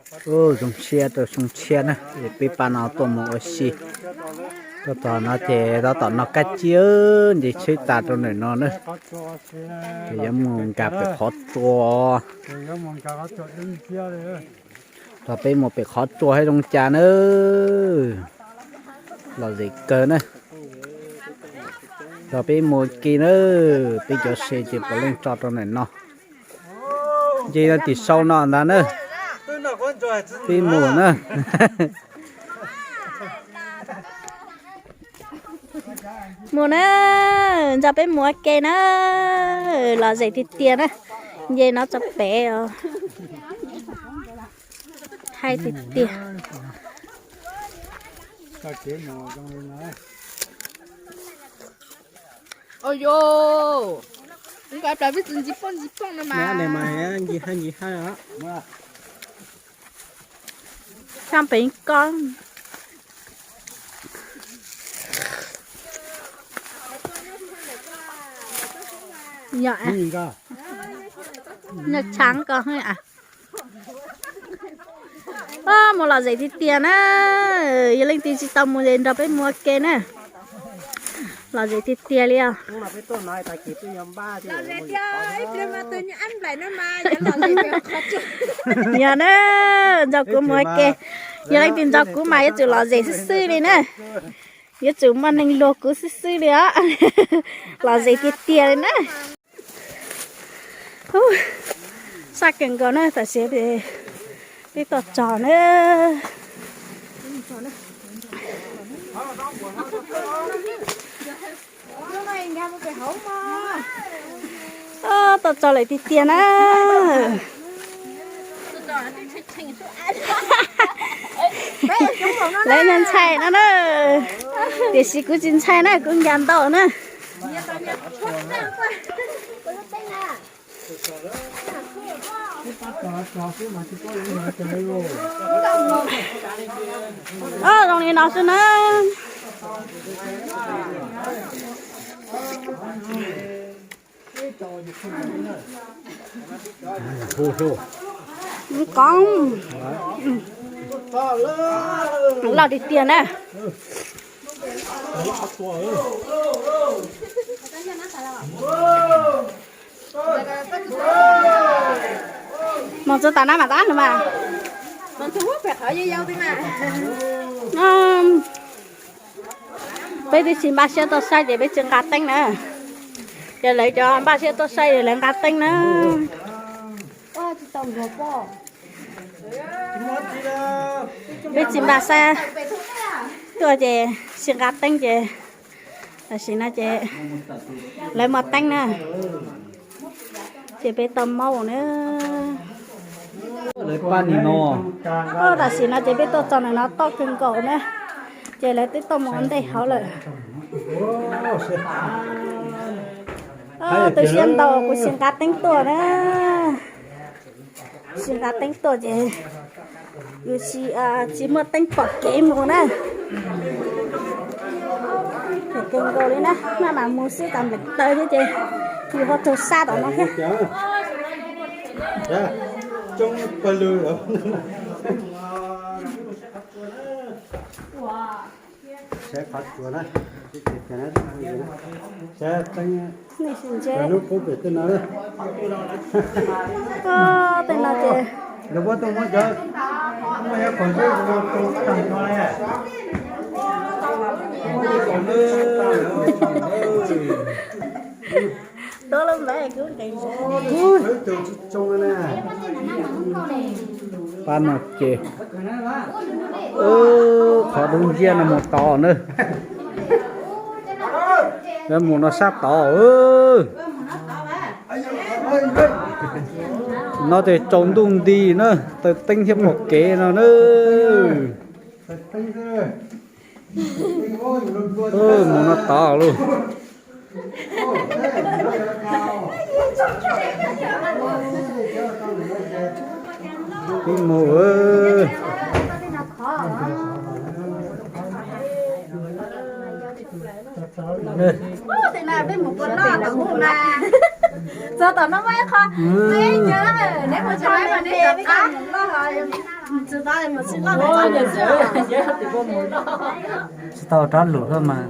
Zoo siab rau xyoo tshiab na, peb pab no tuaj mus ua si. Tuaj txog no ces tab tom noj kab tsib, nce tsheb tas rau ntawm no na. Ces yuav mus nkag pem qhov tsua. Rau peb mus pem qhov tsua saib zoo cas na. Lom zem kawg na. Rau peb mus ua ke na, peb cov se ces puav leej tso rau ntawm no. Nce no tim sau no ntag na. Peb mus na. Mus na, nrog peb mus ua ke na. Lom zem tiag tiag na. Nce no tso pem os. Haib tiag tiag. Xab pem ko. Yog, nyob tshaav ko. Mus lom zem tiag tiag na. Yog leej twg tsis tau mus ces nrog peb mus ua ke na. Lom zem tiag tiag li os. Yog na, nrog kuv mus ua ke. Yog leej twg nrog kuv mas yuav tsum lom zem xwb xwb li na. Yuav tsum muaj neeg luag kuv xwb xwb li os. Lom zem tiag tiag li na. Sab kawg nkaus na, tam sim peb tuaj txog na. Tuaj txog lawm tiag tiag na. Lawv ntshai no na, tiam sis kuv tsis ntshai na, kuv ncav ntau na. Zoo li no xwb na. Koob, loj tiag tiag na. Mus txog tom no mas tab no mas. Peb twb tsis npaj siab tuaj saib ces peb tsis nqa teeb na. Ces lawv cov npaj siab tuaj saib lawv nqa teeb na. Peb tsis npaj siab tuaj ces tsis nqa teeb ces tam sim no ces lawv muaj teeb na, ces peb tau maub na. Lawv pab nim no, tam sim no ces peb tuaj txog ntawm no toj kawg nkaus na, ces lawv twb tuaj mus ua ntej hauv lawm. Tu siab ntau kuv tsis nqa teeb tuaj na. Tsis nqa teeb tuaj ces yus tsis, tsis muaj teeb pom kev mus na. Kawg nkaus li na, maj mam mus xwb tas nplees taw thiab ces yus ho raug sab tom no thiab. Tej no ces tuaj lub ntawd kuv nqis. Pab no ces qhov dub nciab no mus tod na. Mus no sab tod. No ces tsaus ntuj nti na, taw teeb thiab pom kev no na. Mus no tod lauj. Peb mus. Txog tom no muaj ib qho, neb mus tsis laib mas neb rov qab loj hos. Tsis tau rov lus hlo mas.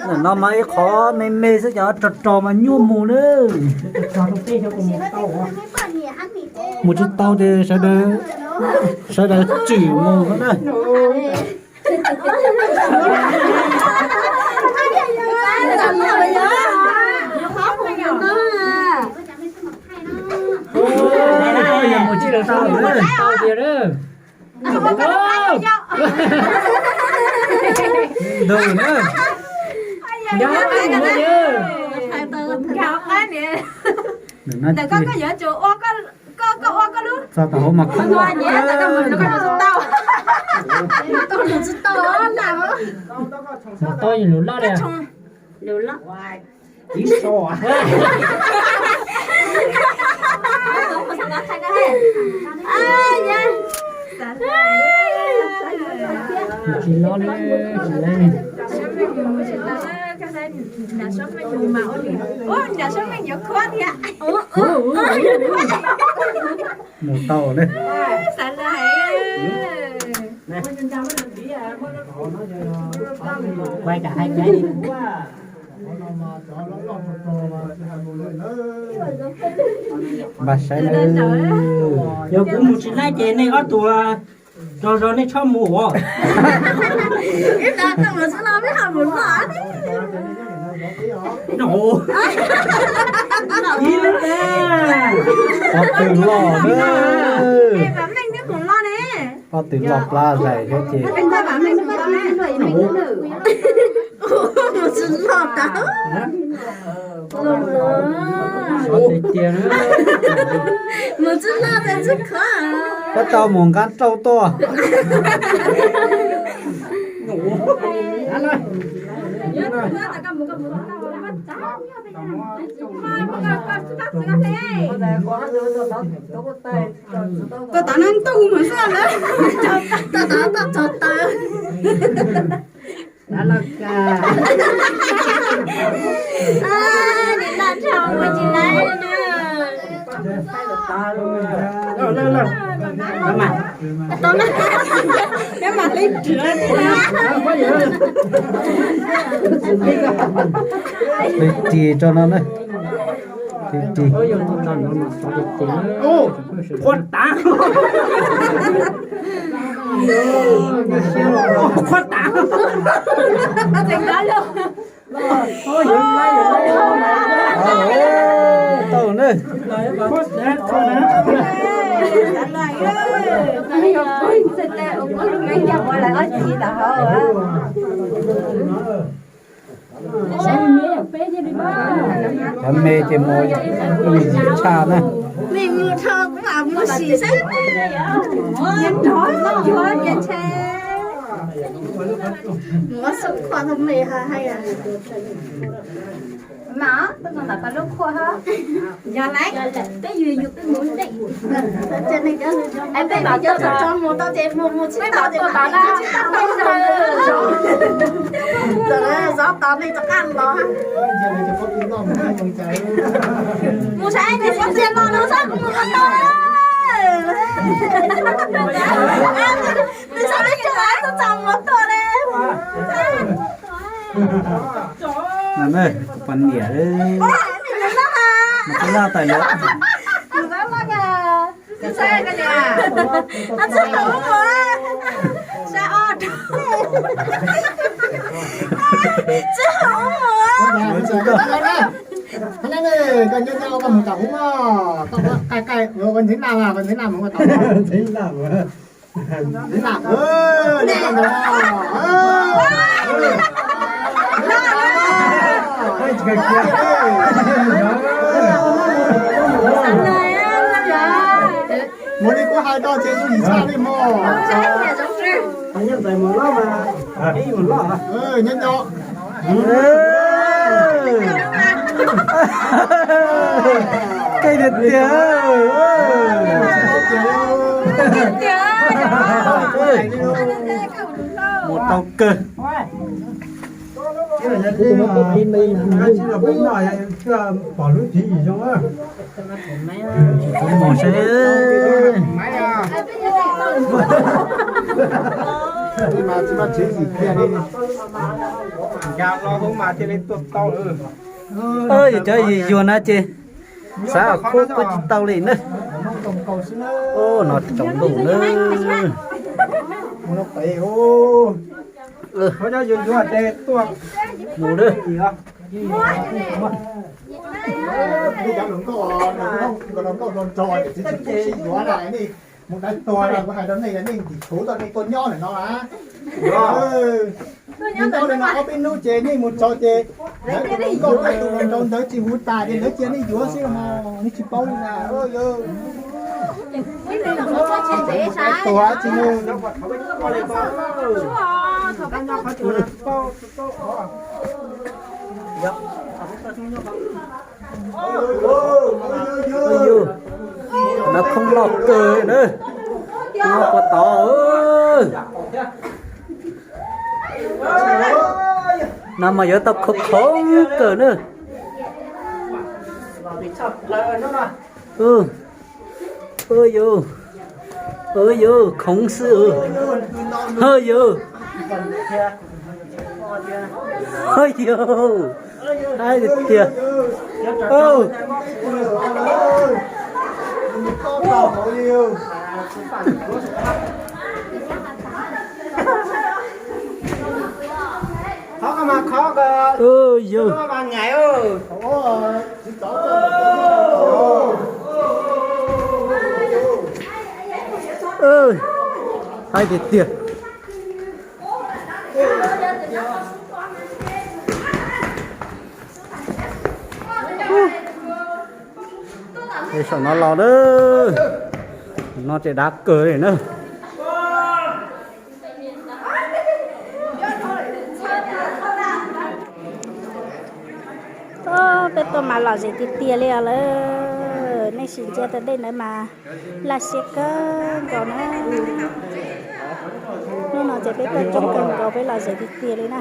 Ntawm no mas ib qho me me xwb, cov rog rog mas nyuaj mus na. Mus tsis tau ces sawv daws, sawv daws tswm mus na. Ntawm koj, koj yuav tsum ua koj, koj ua koj lub. Txog tom hauv mas koj ua. Mus tau lus loj li. Tsis loj li, tsis loj li. Nram Suab Meej yuav khuab thiab. Mus tau ne. Xav lawm. Npaj saib na. Yog kuv mus tsis laib ces nej ob tug rau zog nej tshawb mus os. Ob tug loj na. Ob tug loj plab zais thiab ces. Mus tsis loj tas. Mus tsis loj tas tsis khov. Koj tau mus nqa rau tuaj. Koj tom no tau mus xwb lawm. Koj tom no tau txog taw. Nim no dhau ua tsis laib na. Peb mam li ris, ris rau no na. Ris, ris. Qhuav tav. Qhuav tav. Tau ne. Cov me ces mus tshaj na. Mus rho kuv mam mus sim saib. Nrov nrov nrov nrov ntshe. Mus ua xub khuam tau me ha ha. Mas koj ntawm koj lub khuam ha. Yog lawm, peb yug yug peb mus ntej. Peb mam cov tso mus tau ces mus, mus tsis tau ces mam li tsis tau. Zov tos nej rov qab los. Mus saib, nws txhob txia los no saib kuv mus qhov twg. Nws txhob peb tug txhob txaus mus tuaj li. Poj niam, mas tsis laj tais lawm. Tsis hau mus. Koj nyob nyob koj mus tom hub mog, koj qaij qaij ua ntxiv naj mas, ua ntxiv naj mus ua tom hub. Ntxiv naj, ntxiv naj, mus li kuv hais tau ces yus yim tshaj li mog. Nyob nyob. Keej tiag tiag. Mus tau kawg. Peb los peb noj, peb pom lub tswv yim zoo. Mus seb. Cov yim yuag na ces xav khub kuj tsis tau li na. No tsaus ntuj na. Mus na. Mus dai tuag, kuv hais rau nej, nej ntim kuv tau nej tuaj nyob lawm no na. Nyob li no ob peb hnub ces nej mus tso ces lawv tus hluas nkauj thiab tus hluas nraug ntawd tsis hu tas ces lawv cia nej yuav xwb los mas nej tsis paub li na. Mus dai tuag tsis hu. Yus, no khoob loj kawg na. Nyob puas tod. No mas yuav tau khoob khoob kawg na. Yus, yus, khoov xwb. Yus, yus, haib tiag tiag. Yus, haib tiag tiag. Saum no los na, no ces dav kawg li na. Peb tuaj mas lom zem tiag tiag li os lawm. Nej sim ntsia tau dej ntawd mas laj siab kawg nkaus na. Hnub no ces peb tuaj coob kawg nkaus, peb lom zem tiag tiag li na.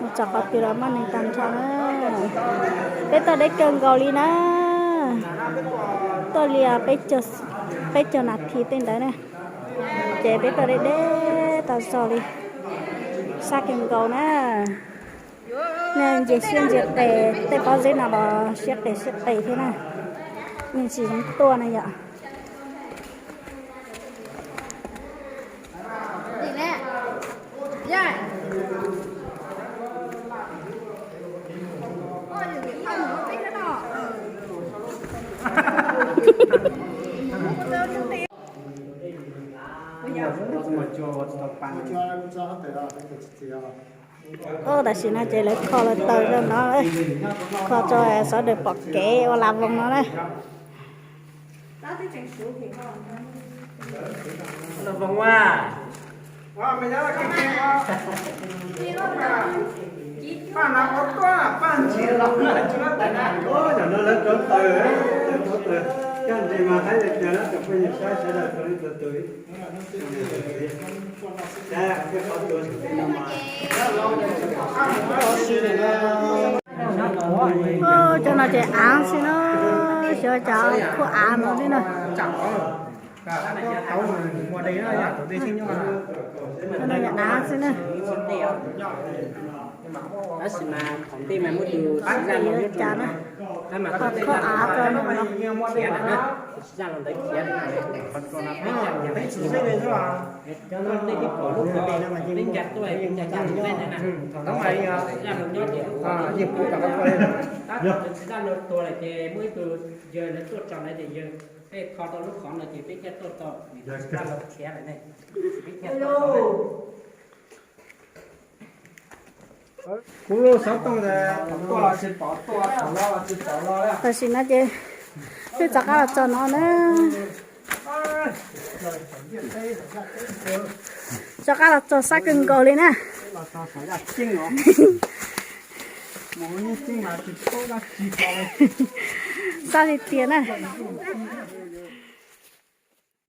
Mus txog qhov twg los muaj neeg tag nrho na. Peb tuaj deb kawg nkaus li na. Tuaj li peb caug nas this tej ntawd na. Ces peb tuaj deb deb tau zog li, sab kawg nkaus na. Nej ntsia siab ntsia qes, tej pob zeb no los siab qes siab qes thiab na. Yeej tsis zoo tuaj na yom. Tam sim no ces lawv kho lawv taws rau no, kho rau sawv daws pom kev ua las voos no na. Cov no ces av xwb na, xyov cov khuab av no li na. Cov no yog av xwb na. Tab sis mas thaum ntej mas muab tus xim zaj no yuav cas na, ho khuab av rau no los. Tsis zaj los ntawd khiav li, qhov tso no peb cam yam peb tsis, cov no nej twb pom lub qhov peb nca tuaj, peb nca cam lub peb ntawd na. Thaum no mas zaj no nyob ces lub qhov tsis zaj no tuag lawm ces muaj ib tug yawg ntawd tuaj tso ntawd ces yawg peb kho tau lub qhov no ces peb thiaj tuaj tau, nws tsis zaj no khiav lawm ne, peb thiaj tuaj tau. Kuv lub xov tooj ntawd tuaj los tsis pom, tuaj thaum no los tsis pom los. Tam sim no ces peb rov qab los txog no na. Rov qab los txog sab kawg nkaus li na. Sab li tiag na.